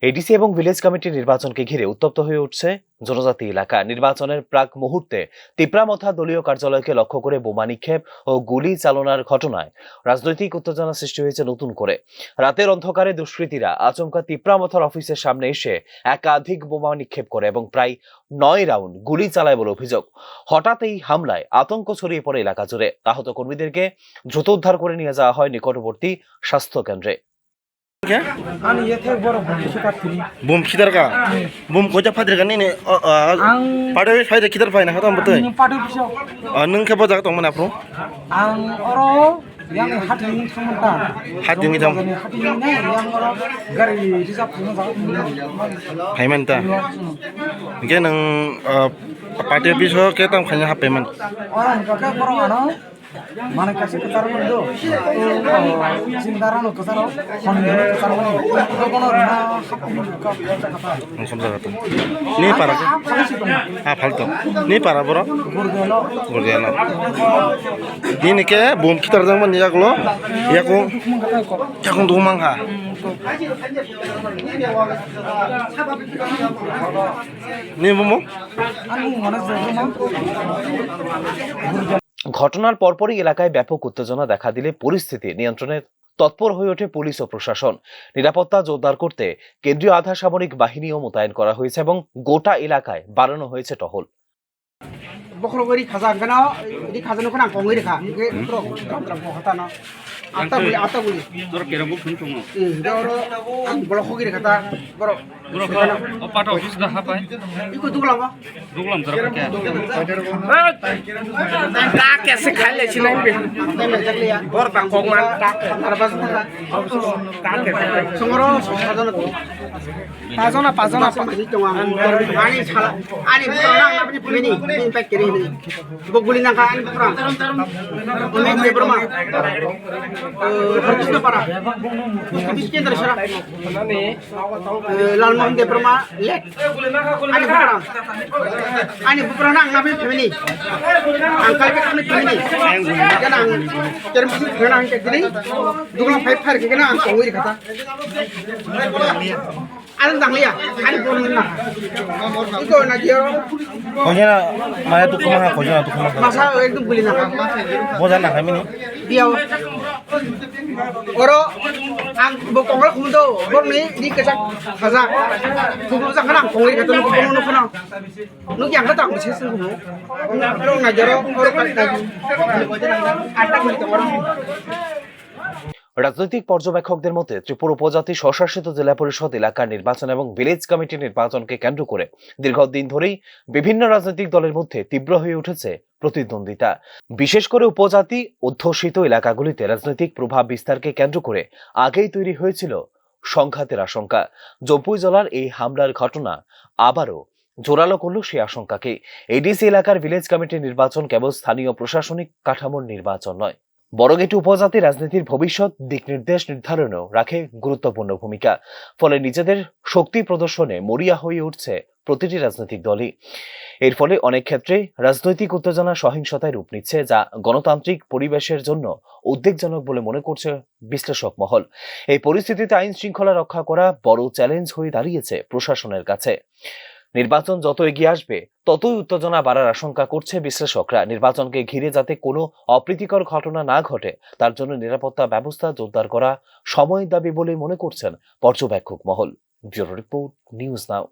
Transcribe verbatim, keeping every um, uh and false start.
এডিসি এবং village committee নির্বাচনকে ঘিরে উত্তপ্ত হয়ে উঠছে জনজাতি এলাকা। নির্বাচনের প্রাক মুহূর্তে তিপ্রা মথা দলীয় কার্যালয়কে লক্ষ্য করে বোমা নিক্ষেপ ও গুলি চালনার ঘটনায় রাজনৈতিক উত্তেজনা সৃষ্টি হয়েছে নতুন করে। রাতের অন্ধকারে দুষ্কৃতীরা আচমকা তিপ্রা মথার অফিসের সামনে এসে একাধিক বোমা নিক্ষেপ করে এবং প্রায় নয় রাউন্ড গুলি চালায় বলে অভিযোগ। হঠাৎ এই হামলায় আতঙ্ক ছড়িয়ে পড়ে এলাকা জুড়ে। আহত কর্মীদেরকে দ্রুত উদ্ধার করে নিয়ে যাওয়া হয় নিকটবর্তী স্বাস্থ্য কেন্দ্রে। Ani yethek borok bum khitar thini. Bum khitar ka? Bum koja phadir ka nini? Ang pado phaida khitar phaina khatam botoi. Pado biso. Nung khe bo jaga tongmani aphuru? Ang oro yang hati ni thangmanta. Hati ni thang. Hati ni ne yang oro gari reserve thangma jaga. Phaimanta. Hingke nung party office o khe tamo khaina hap payment? Oro hingke borok ano. Mane kaisa kwcharo mani do. Chini dara no kwcharo, honni hwnwi kwcharo mani. Bono rwna hapni ka khorcha kha. Ang khorcha kha. Ni para. Ah, phalto. Ni para boro. Gurdiano. Gurdiano. Nini khe bum khitar jang mani yaklo. Yakung. Yakung dugumang kha. Ni bumo? Ani mane jaguma. ঘটনার পরপরই এলাকায় ব্যাপক উত্তেজনা দেখা দিলে পরিস্থিতি নিয়ন্ত্রণে তৎপর হয়ে ওঠে পুলিশ ও প্রশাসন। নিরাপত্তা জোরদার করতে কেন্দ্রীয় আধা সামরিক বাহিনীও মোতায়েন করা হয়েছে এবং গোটা এলাকায় বাড়ানো হয়েছে টহল। Bokhorok ri khaja hwnkhe no, ri khaja no khwnang kongwi rikha. Hwnkhe borok gram gram kok hata no. Atta guli, atta guli. Borok kerong bo phun tongo. Hmm, hwnkhe oro ang bolok hogwi rikha ta borok. Borok o pato office da hapai. Iko duglam ba? Duglam jora khe. Ka kese khaile sinai be. Bor ba kok man ka. Arba ka kese. Songoro sajono. Pajona, pajona. Ani sala, ani pajona, ani pajona, ani pajona. Bo guli nangkha ani bupra. Omen Debbarma. Eh, Harkishnapara. Post office kendra sara. Eh, Lalmohan Debbarma late. Ani bupra. Ani bupra nang nabi family. Ang kalbe kami family. Kana ang terus kana ang kediri. Duglam five fire kana ang kongwi kata. Ano tangliya, ani phone na. Iko na diyo. Kojana, maya tu kuma ha, kojana tu kuma ha. Masa ekdom guli na. Boja na kami ni. Diyo. Oro, ang bo kongol khum do, bor ni di kesak khaja. Khum do jang kana kongol kata no kono no kono. No yang kata ang sih sungguh. Oro na jero, oro kata. Ada guli to oro. রাজনৈতিক পর্যবেক্ষকদের মতে, ত্রিপুরা উপজাতি স্বশাসিত জেলা পরিষদ এলাকার নির্বাচন এবং ভিলেজ কমিটি নির্বাচনকে কেন্দ্র করে দীর্ঘদিন ধরেই বিভিন্ন রাজনৈতিক দলের মধ্যে তীব্র হয়ে উঠেছে প্রতিদ্বন্দ্বিতা। বিশেষ করে উপজাতি অধ্যুষিত এলাকাগুলিতে রাজনৈতিক প্রভাব বিস্তারকে কেন্দ্র করে আগেই তৈরি হয়েছিল সংঘাতের আশঙ্কা। জম্পুইজলার এই হামলার ঘটনা আবারও জোরালো করল সেই আশঙ্কাকে। এডিসি এলাকার ভিলেজ কমিটি নির্বাচন কেবল স্থানীয় প্রশাসনিক কাঠামোর নির্বাচন নয়, বরং এটি উপজাতি রাজনীতির ভবিষ্যৎ দিক নির্দেশ নির্ধারণেও রাখে গুরুত্বপূর্ণ ভূমিকা। ফলে নিজেদের শক্তি প্রদর্শনে মরিয়া হয়ে উঠছে প্রতিটি রাজনৈতিক দলই। এর ফলে অনেক ক্ষেত্রে রাজনৈতিক উত্তেজনা সহিংসতায় রূপ নিচ্ছে, যা গণতান্ত্রিক পরিবেশের জন্য উদ্বেগজনক বলে মনে করছে বিশ্লেষক মহল। এই পরিস্থিতিতে আইন শৃঙ্খলা রক্ষা করা বড় চ্যালেঞ্জ হয়ে দাঁড়িয়েছে প্রশাসনের কাছে। নির্বাচন যত এগিয়ে আসবে, ততই উত্তেজনা বাড়ার আশঙ্কা করছে বিশ্লেষকরা। নির্বাচনকে ঘিরে যাতে কোনো অপ্রীতিকর ঘটনা না ঘটে, তার জন্য নিরাপত্তা ব্যবস্থা জোরদার করা সময়ের দাবি বলেই মনে করছেন পর্যবেক্ষক মহল। Bureau report, news now.